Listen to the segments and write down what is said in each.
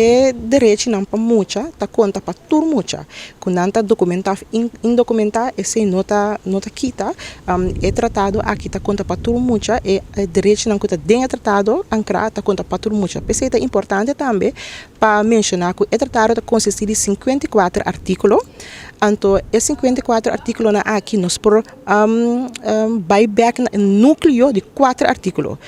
E derechinan pa mucha ta konta pa tur mucha. Ku nan ta dokumentá òf indokumentá, esei no ta no ta kita. E tratado aki ta konta pa tur mucha. E derechinan ku ta den e tratado ankrá ta konta pa tur mucha. P'esei ta importante tambe pa menshoná ku e tratado ta konsistí di 54 artíkulo. Anto e 54 artíkulonan aki nos por bai bèk na e núkleo di kuater artíkulo.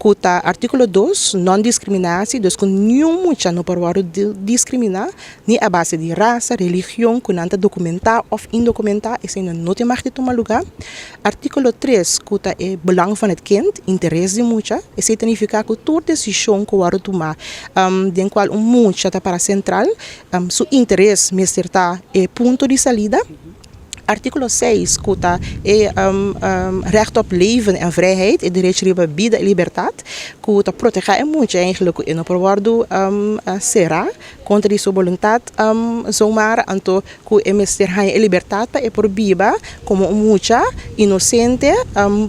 Ku ta artíkulo 2, non-diskriminatie, dus ku niun mucha no por wòrdu diskriminá ni a base di rasa, religion, ku nan ta dokumentá òf indokumentá, esei no no tin mag di tuma lugá. Artíkulo 3, ku ta e belang van het kind, interes di mucha, esei ta nifiká ku tur desishon ku wòrdu tumá den kual un mucha ta para sentral, su interes mester ta e punto di salida. Artíkulo 6, ku ta e recht op leven en vrijheid, e derecho riba bida i libertat, ku ta protehá e mucha eigenlijk ku e no por wòrdu será kontra di su boluntat zomaar, anto ku e mester haña e libertat pa e por biba komo un mucha inosente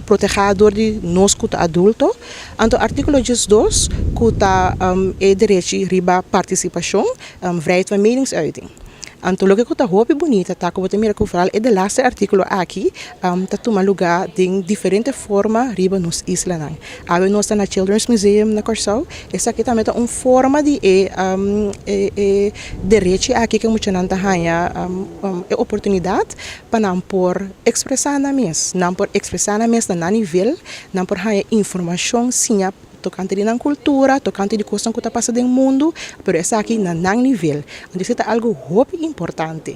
protehá dor di nos ku ta adulto. Anto artíkulo 12, ku ta e derechi riba partisipashon, vrijheid van meningsuiting. Anto loke ku ta hopi bunita ta ku bo ta mira ku vooral e delaste artíkulo aki ta tuma lugá den diferente forma riba nos islanan. Awe nos ta na Children's Museum na Kòrsou, esaki tambe ta un forma di e e derechi aki ku muchanan ta haña e oportunidat pa nan por ekspresá nan mes, nan por ekspresá nan mes na nan nivel, nan por haña informashon, siña tokante di nan kultura, tokante di kosnan ku ta pasa den mundu, pero esaki na nan nivel. Anto esei ta algu hopi importante.